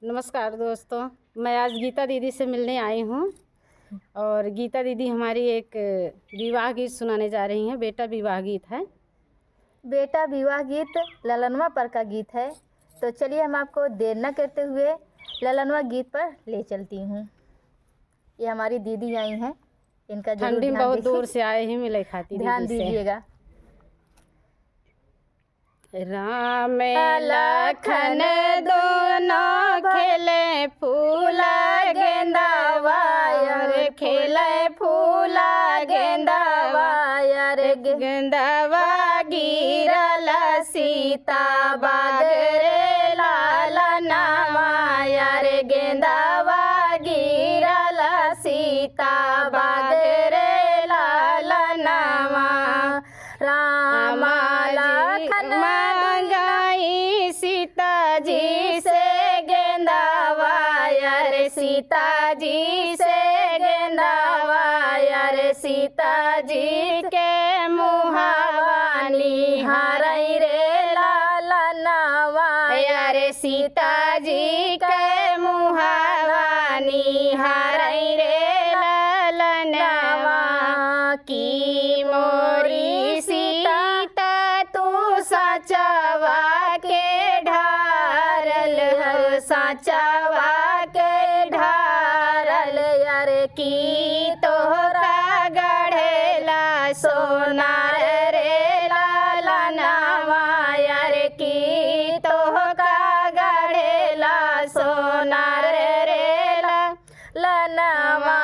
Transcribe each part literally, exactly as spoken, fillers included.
नमस्कार दोस्तों, मैं आज गीता दीदी से मिलने आई हूँ और गीता दीदी हमारी एक विवाह गीत सुनाने जा रही हैं। बेटा विवाह गीत है। बेटा विवाह गीत ललनवा पर का गीत है। तो चलिए, हम आपको देर न करते हुए ललनवा गीत पर ले चलती हूँ। ये हमारी दीदी आई हैं, इनका जरूर ठंडी में ध्यान बहुत दीजिए। दूर से आए ही मिले खातिर ध्यान दीदी से। दीजिएगा। राम लखन दोनों खेले फूला गेंदवा, अरे खेले फूला गेंदवा, अरे गेंदवा गिरल सीता बाग रे लालनवा, अरे गेंदवा गिरल सीता बाग रे लालनवा। राम लखन मांगाई सीता जी से गेंदवा, अरे सीता जी से गेंदवा, अरे सीता जी के मुहावा निहारई रे लालनवा, अरे सीता जी के मुहावा निहारई रे लालनवा। की मोरी सीता तू साचवा के ढारल हो, साचवा के ढारल, अरे की तोहका गढ़ेला सोनार रे लालनवा, अरे की तोहका गढ़ेला सोनार रे ला लनवा।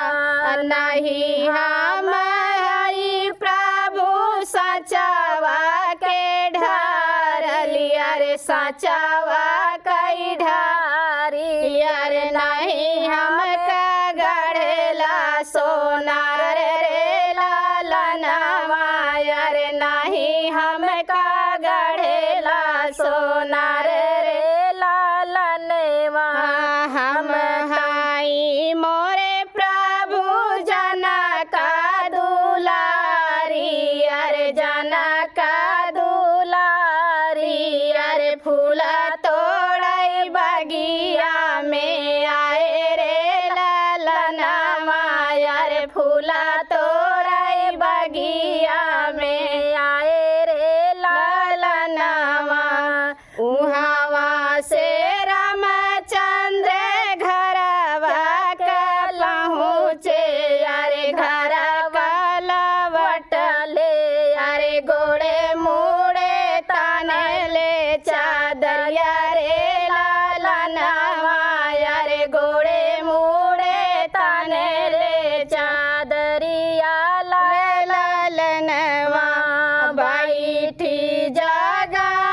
नहीं हम हई प्रभु साचवा के ढारली, अरे साचवा कई ढारी, अरे नहीं हमका गढ़ेला सोनार रे लालनवा, अरे नहीं हमका गढ़ेला सोनार रे लालनवा। हम हई मोरे प्रभु जनक दुलारी, अरे जनक दुलारी, अरे फूल तोड़ई बगिया में आए रे लालनवा, अरे फूल तोड़ई बगिया में आए रे लालनवा। उहावा से रामचंद्र घरवा के पहुँचे, अरे घर का लवटले, अरे गोड़े मुड़े ताने ले चादरिया रे लालनवा, अरे गोड़े मुड़े ताने ले चादरिया ला-, लालनवा। बैठी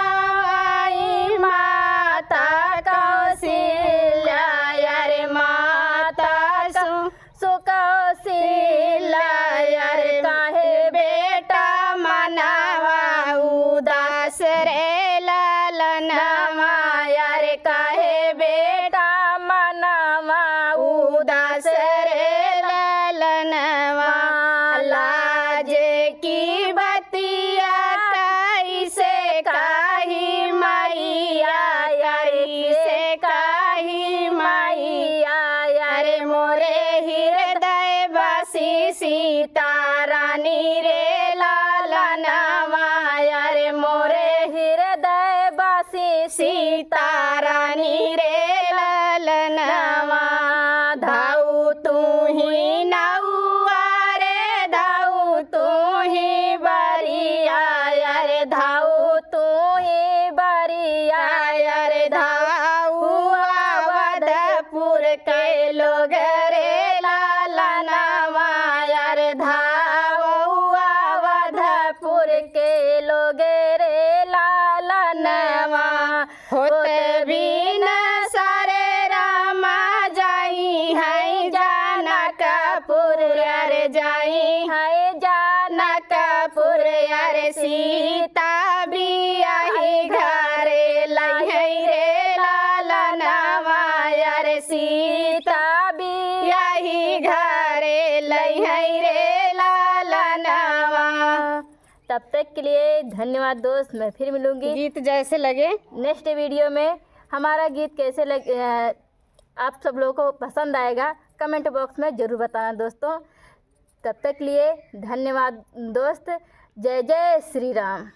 जगाई माता कौशल्या, अरे माता सु-, सु कौशल्या, अरे काहे बेटा मनवा उदास रे लालनवा, अरे काहे बेटा मनवा उदास रे लालनवा। लाज की बतिया कैसे कही मैया, कैसे कही मैया, अरे मोरे हृदय बसी सीता रानी रे लालनवा, अरे मोरे हृदय बसी सीता रानी रे लालनवा। धाऊ तू ही नौआ रे, धाऊ तू ही बरिया, अरे धाऊ तू ही बरिया, अरे धाऊ अवधपुर के लोग रे लालनवा, अरे धाऊ अवधपुर के लोग रे लालनवा। होत बिन सारे रामा जाई है जनकपुर, अरे जाई है जनकपुर, अरे सीता बियाही घरे लइहै रे लालनवा, अरे सीता बियाही घरे लइहै रे लालनवा। तब तक के लिए धन्यवाद दोस्त, मैं फिर मिलूंगी गीत जैसे लगे। नेक्स्ट वीडियो में। हमारा गीत कैसे लग-, अ, आप सब लोगों को पसंद आएगा, comment box में ज़रूर बताना दोस्तों। तब तक लिए धन्यवाद दोस्त। जय जय श्री राम।